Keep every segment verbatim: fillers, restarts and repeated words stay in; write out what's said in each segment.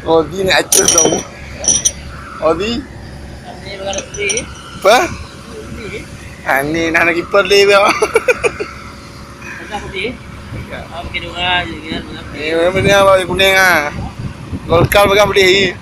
Odi nak acur dong. Odi. Apa? Ani nak nak kiper dia. Eh, mana benda apa kuning ah? Golkar pegang boleh.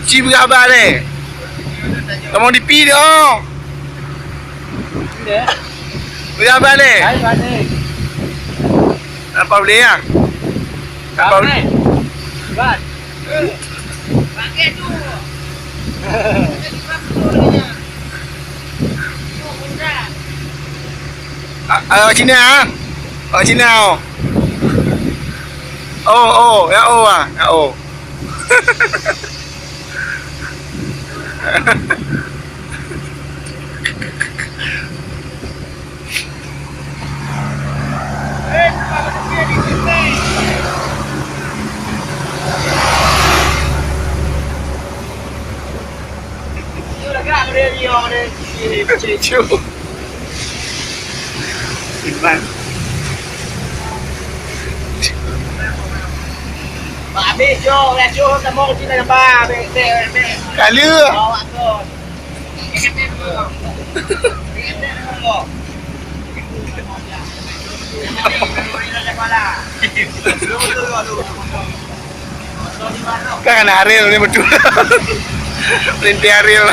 Ci beuraba deh. Kamu di pi deh, oh. Beuraba deh. Apa boleh ya? Apa boleh? Ah, ah, Cina ah. Oh, Cina oh. Oh, oh, ya oh ah, ya oh. Iman. Habis jok, ya jok, kamu sini nampak, bek, bek, bek. Kali. Awak tu. Kan anak Ariel ni betul. Perintah Ariel.